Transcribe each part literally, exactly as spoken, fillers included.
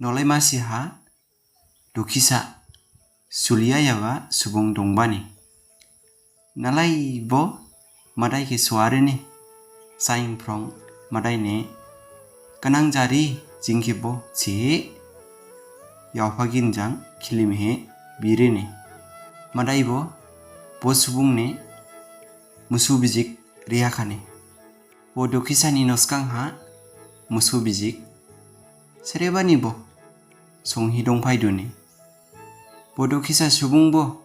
Nolai masi ha dukhisa suliya yaba subung dongbani, nalai bo madai khe suarene, saing phrong madai ne kanang jari jing khe bo thihi yaopha ginjang khilim he birene. Madai bo bo subung ne musu bijik riyakhane. Bo dukhisa ni noskang ha musu bijik serebani bo songhi dongphai duni. Bo dukhisa subung bo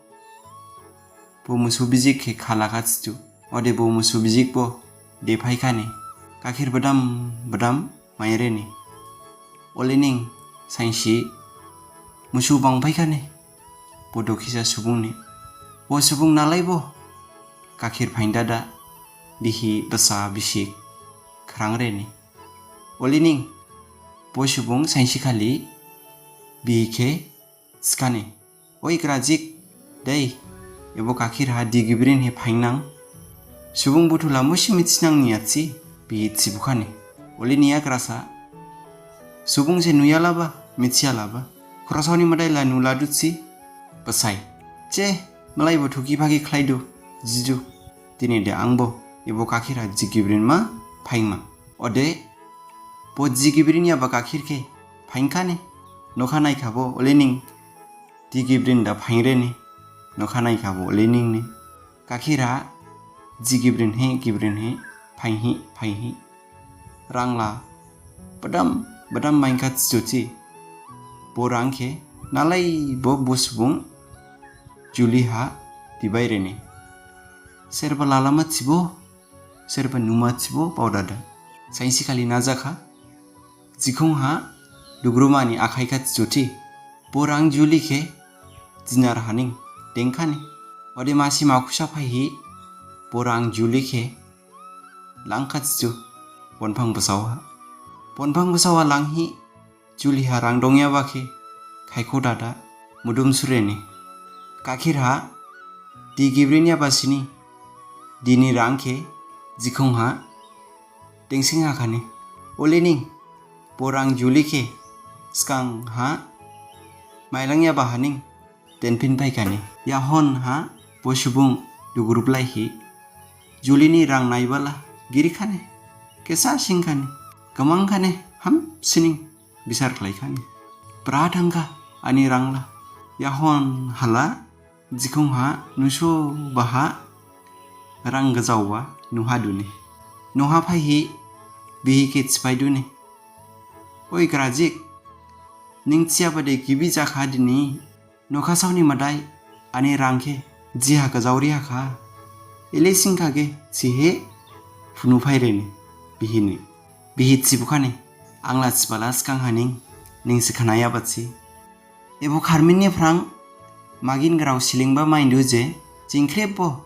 bo musu bijik khe khalakha thidu. Ode bo musu bijik bo dephaikhane, gakhir badam badam mairene. Olening sainsi musu bangphaikhane bo dukhisa subung ni. Bo subung nalai bo gakhir phaindada bihi basa bisik khrangrene. Olening bo subung sainsi khali bihi khe thikhane, "Oi grajik, dei, ebo gakhir ha di gibrin he phaingnang. Subung buthula musi mithinang niya thi," bihi thibukhane. Ole niya grasa subung se nuyalaba, mithiyalaba. Khorasao ni madai la nuladu thi, basai. Che, malai bo thuki phaki khlaidu, jidu. Dini de ang bo ebo gakhir ha di gibrin ma phaingma. Ode bo di gibrin yaba gakhir khe phaingkhane. Nokha naikhabo olening di gibrin da phaingrene. Nokha naikhabo olening ne. Gakhir ha di gibrin he, gibrin he, phainghi, phainghi. Rangla badam badam maingkha thidu thi. Bo rang khe nalai bo bo subung juli ha dibairene. Serba lalama thibo, serba numa thibo baodada. Sainsi khali najakha, jikhong ha dugrumani akhaikha thidu thi. Bo rang juli khe jinar haning dengkhane. Ode masi makhusa phaihi bo rang juli khe langkha thidu bonphang basao ha. Bonphang basao ha langhi juli ha rang dongyaba khe khaikho dada mudum surene. Gakhir ha di gibrin yaba sini dini rang khe jikhong ha dengsing hakhane. Olening bo rang juli khe sgang ha mailang yaba haning denphin phaikhane. Yahon ha bo subung dugrup laihi juli ni rang naibala girikhane. Kesa singkhane, gamangkhane, hamsining bisar khlaikhane. Bra thangkha ani rangla? Yahon hala jikhong ha nuso baha rang gajaoba nuhadune. Noha phaihi bihi khe thiphaidune. Oi grajik, ning thiyaba de gibi jakha dini. Nokhasao ni madai ani rang khe jiha gajaoriyakha. Ele singkha ge thihi phunu phairene bihini. Bihi thibukhane, angla thibala sgang haning, ningsi khnayaba thi. Ebo kharmin ni phrang magin grao silingba maindu je, jing khrip bo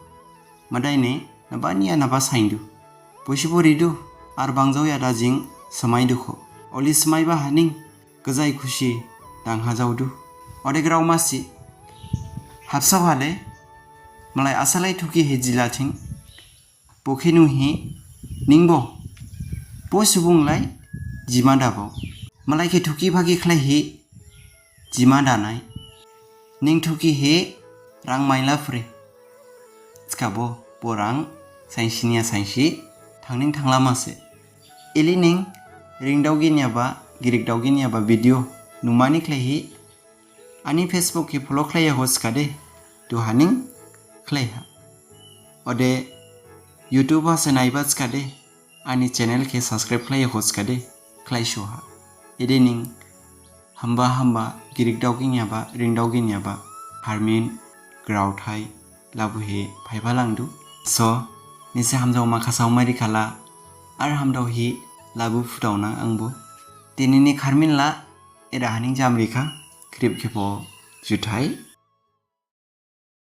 madai ne nabaniya naba saindu. Bosi bo ridu, ar bangjaoya da jing smaidu kho. Oli smaiba haning, gajai khusi dang hajaodu. Ode grao masi, hapsao hale, malai asalai thuki he jilathing, bo khe nuhi, ningbo, bo subung lai, jima dabao. Malai khe thuki phaki khlaihi, jima danai. Ning thuki he rang maila phre. Thikhabo bo rang sainsi niya sainsi thangning thanglamase. Ili ning ringdaoginyaba, girikdaoginyaba video numani khlaihi ani Facebook khe follow khlaiya ho thikhade, duhaning khlaiha. Ode YouTube ha se naiba thikhade, ani channel khe subscribe khlaiya ho thikhade, khlaisoha. Ede ning hamba hamba girikdaoginyaba, ringdaoginyaba, kharmin, graothai, labuhi phaiphalangdu. So, nisi hamjaoma khasaoma rikhala, ar hamdaohi labu phudaonang angbo. Dinini kharmin la, eda haning jamrikha, khrip khebo juthai.